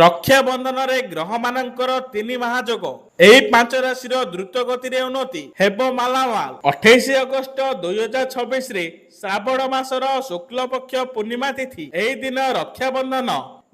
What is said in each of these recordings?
ରକ୍ଷାବନ୍ଧନରେ ଗ୍ରହମାନଙ୍କର ତିନି ମହାଯୋଗ, ଏହି ପାଞ୍ଚ ରାଶିର ଦ୍ରୁତ ଗତିରେ ଉନ୍ନତି ହେବ ମାଲାମାଲ। 28 ଅଗଷ୍ଟ 2026ରେ ଶ୍ରାବଣ ମାସର ଶୁକ୍ଳପକ୍ଷ ପୂର୍ଣ୍ଣିମା ତିଥି। ଏହି ଦିନ ରକ୍ଷାବନ୍ଧନ,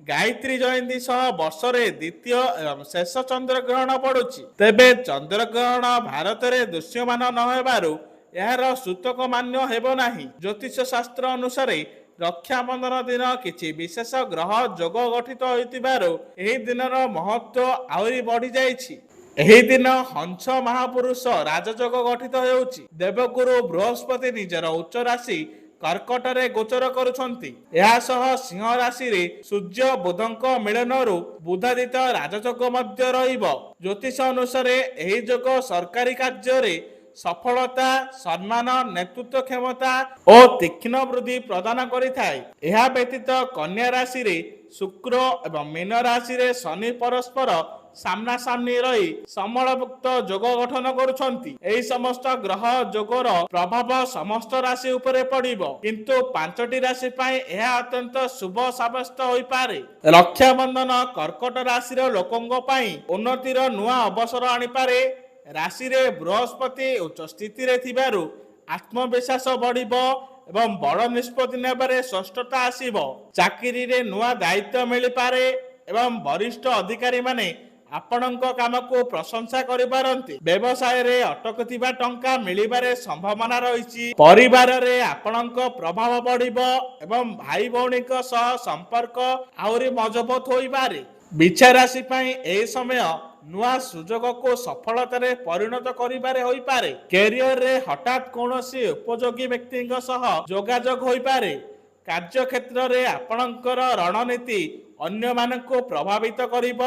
ଗାୟତ୍ରୀ ଜୟନ୍ତୀ ସହ ବର୍ଷରେ ଦ୍ୱିତୀୟ ଏବଂ ଶେଷ ଚନ୍ଦ୍ରଗ୍ରହଣ ପଡୁଛି। ତେବେ ଚନ୍ଦ୍ରଗ୍ରହଣ ଭାରତରେ ଦୃଶ୍ୟମାନ ନ ହେବାରୁ ଏହାର ସୂତକ ମାନ୍ୟ ହେବ ନାହିଁ। ଜ୍ୟୋତିଷ ଶାସ୍ତ୍ର ଅନୁସାରେ ରକ୍ଷାବନ୍ଧନ ଦିନ କିଛି ବିଶେଷ ଗ୍ରହ ଯୋଗ ଗଠିତ ହୋଇଥିବାରୁ ଏହି ଦିନର ମହତ୍ଵ ଆହୁରି ବଢିଯାଇଛି। ଏହି ଦିନ ହଂସ ମହାପୁରୁଷ ରାଜଯୋଗ ଗଠିତ ହେଉଛି। ଦେବଗୁରୁ ବୃହସ୍ପତି ନିଜର ଉଚ୍ଚ ରାଶି କର୍କଟରେ ଗୋଚର କରୁଛନ୍ତି। ଏହା ସହ ସିଂହ ରାଶିରେ ସୂର୍ଯ୍ୟ ବୁଧଙ୍କ ମିଳନରୁ ବୁଧାଦିତ୍ୟ ରାଜଯୋଗ ମଧ୍ୟ ରହିବ। ଜ୍ୟୋତିଷ ଅନୁସାରେ ଏହି ଯୋଗ ସରକାରୀ କାର୍ଯ୍ୟରେ ସଫଳତା, ସମ୍ମାନ, ନେତୃତ୍ୱ କ୍ଷମତା ଓ ତୀକ୍ଷ୍ଣ ବୃଦ୍ଧି ପ୍ରଦାନ କରିଥାଏ। ଏହା ବ୍ୟତୀତ କନ୍ୟା ରାଶିରେ ଶୁକ୍ର ଏବଂ ମୀନ ରାଶିରେ ଶନି ପରସ୍ପର ସାମ୍ନାସାମ୍ନି ରହି ସମଳଭୁକ୍ତ ଯୋଗ ଗଠନ କରୁଛନ୍ତି। ଏହି ସମସ୍ତ ଗ୍ରହ ଯୋଗର ପ୍ରଭାବ ସମସ୍ତ ରାଶି ଉପରେ ପଡ଼ିବ, କିନ୍ତୁ ପାଞ୍ଚଟି ରାଶି ପାଇଁ ଏହା ଅତ୍ୟନ୍ତ ଶୁଭ ସାବ୍ୟସ୍ତ ହୋଇପାରେ। ରକ୍ଷାବନ୍ଧନ କର୍କଟ ରାଶିର ଲୋକଙ୍କ ପାଇଁ ଉନ୍ନତିର ନୂଆ ଅବସର ଆଣିପାରେ। ରାଶିରେ ବୃହସ୍ପତି ଉଚ୍ଚ ସ୍ଥିତିରେ ଥିବାରୁ ଆତ୍ମବିଶ୍ୱାସ ବଢିବ ଏବଂ ବଡ଼ ନିଷ୍ପତ୍ତି ନେବାରେ ସ୍ପଷ୍ଟତା ଆସିବ। ଚାକିରିରେ ନୂଆ ଦାୟିତ୍ୱ ମିଳିପାରେ ଏବଂ ବରିଷ୍ଠ ଅଧିକାରୀମାନେ ଆପଣଙ୍କ କାମକୁ ପ୍ରଶଂସା କରିପାରନ୍ତି। ବ୍ୟବସାୟରେ ଅଟକିଥିବା ଟଙ୍କା ମିଳିବାରେ ସମ୍ଭାବନା ରହିଛି। ପରିବାରରେ ଆପଣଙ୍କ ପ୍ରଭାବ ବଢିବ ଏବଂ ଭାଇ ଭଉଣୀଙ୍କ ସହ ସମ୍ପର୍କ ଆହୁରି ମଜବୁତ ହୋଇପାରେ। ବିଛା ରାଶି ପାଇଁ ଏହି ସମୟ ନୂଆ ସୁଯୋଗକୁ ସଫଳତାରେ ପରିଣତ କରିବାରେ ହୋଇପାରେ। କ୍ୟାରିୟରରେ ହଠାତ୍ କୌଣସି ଉପଯୋଗୀ ବ୍ୟକ୍ତିଙ୍କ ସହ ଯୋଗାଯୋଗ ହୋଇପାରେ। କାର୍ଯ୍ୟକ୍ଷେତ୍ରରେ ଆପଣଙ୍କର ରଣନୀତି ଅନ୍ୟମାନଙ୍କୁ ପ୍ରଭାବିତ କରିବ।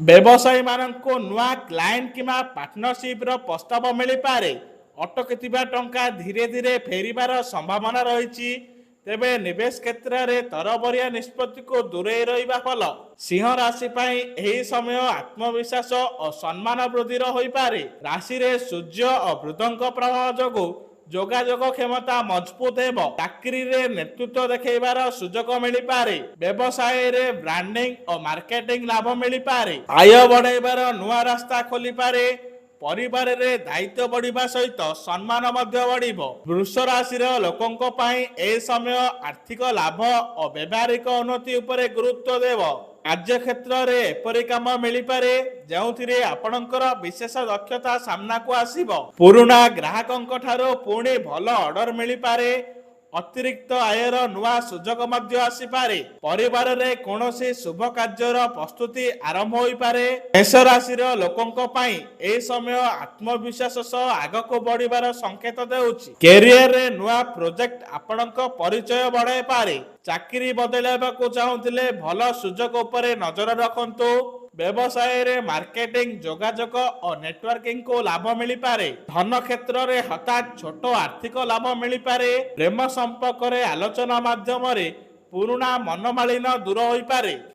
ବ୍ୟବସାୟୀମାନଙ୍କୁ ନୂଆ କ୍ଲାଏଣ୍ଟ କିମ୍ବା ପାର୍ଟନରସିପର ପ୍ରସ୍ତାବ ମିଳିପାରେ। ଅଟକିଥିବା ଟଙ୍କା ଧୀରେ ଧୀରେ ଫେରିବାର ସମ୍ଭାବନା ରହିଛି। ତେବେ ନିବେଶ କ୍ଷେତ୍ରରେ ତରବରିଆ ନିଷ୍ପତ୍ତିକୁ ଦୂରେଇ ରହିବା ଭଲ। ସିଂହ ରାଶି ପାଇଁ ଏହି ସମୟ ଆତ୍ମବିଶ୍ୱାସ ଓ ସମ୍ମାନ ବୃଦ୍ଧିର ହୋଇପାରେ। ରାଶିରେ ସୂର୍ଯ୍ୟ ଓ ବୁଧଙ୍କ ପ୍ରଭାବ ଯୋଗୁଁ ଯୋଗାଯୋଗ କ୍ଷମତା ମଜବୁତ ହେବ। ଚାକିରିରେ ନେତୃତ୍ୱ ଦେଖାଇବାର ସୁଯୋଗ ମିଳିପାରେ। ବ୍ୟବସାୟରେ ବ୍ରାଣ୍ଡିଂ ଓ ମାର୍କେଟିଂ ଲାଭ ମିଳିପାରେ। ଆୟ ବଢାଇବାର ନୂଆ ରାସ୍ତା ଖୋଲିପାରେ। ପରିବାରରେ ଦାୟିତ୍ୱ ବଢିବା ସହିତ ସମ୍ମାନ ମଧ୍ୟ ବଢିବ। ବୃଷ ରାଶିର ଲୋକଙ୍କ ପାଇଁ ଏହି ସମୟ ଆର୍ଥିକ ଲାଭ ଓ ବ୍ୟବହାରିକ ଉନ୍ନତି ଉପରେ ଗୁରୁତ୍ୱ ଦେବ। କାର୍ଯ୍ୟକ୍ଷେତ୍ରରେ ଏପରି କାମ ମିଳିପାରେ, ଯେଉଁଥିରେ ଆପଣଙ୍କର ବିଶେଷ ଦକ୍ଷତା ସାମ୍ନାକୁ ଆସିବ। ପୁରୁଣା ଗ୍ରାହକଙ୍କ ଠାରୁ ପୁଣି ଭଲ ଅର୍ଡର ମିଳିପାରେ। ଅତିରିକ୍ତ ଆୟର ନୂଆ ସୁଯୋଗ ମଧ୍ୟ ଆସିପାରେ। ପରିବାରରେ କୌଣସି ଶୁଭ କାର୍ଯ୍ୟର ପ୍ରସ୍ତୁତି ଆରମ୍ଭ ହୋଇପାରେ। ମେଷ ରାଶିର ଲୋକଙ୍କ ପାଇଁ ଏହି ସମୟ ଆତ୍ମବିଶ୍ୱାସ ସହ ଆଗକୁ ବଢିବାର ସଂକେତ ଦେଉଛି। କ୍ୟାରିୟରରେ ନୂଆ ପ୍ରୋଜେକ୍ଟ ଆପଣଙ୍କ ପରିଚୟ ବଢାଇପାରେ। ଚାକିରି ବଦଳାଇବାକୁ ଚାହୁଁଥିଲେ ଭଲ ସୁଯୋଗ ଉପରେ ନଜର ରଖନ୍ତୁ। ବ୍ୟବସାୟରେ ମାର୍କେଟିଂ, ଯୋଗାଯୋଗ ଓ ନେଟୱାର୍କିଂକୁ ଲାଭ ମିଳିପାରେ। ଧନ କ୍ଷେତ୍ରରେ ହଠାତ୍ ଛୋଟ ଆର୍ଥିକ ଲାଭ ମିଳିପାରେ। ପ୍ରେମ ସମ୍ପର୍କରେ ଆଲୋଚନା ମାଧ୍ୟମରେ ପୁରୁଣା ମନମାଳିନ୍ୟ ଦୂର ହୋଇପାରେ।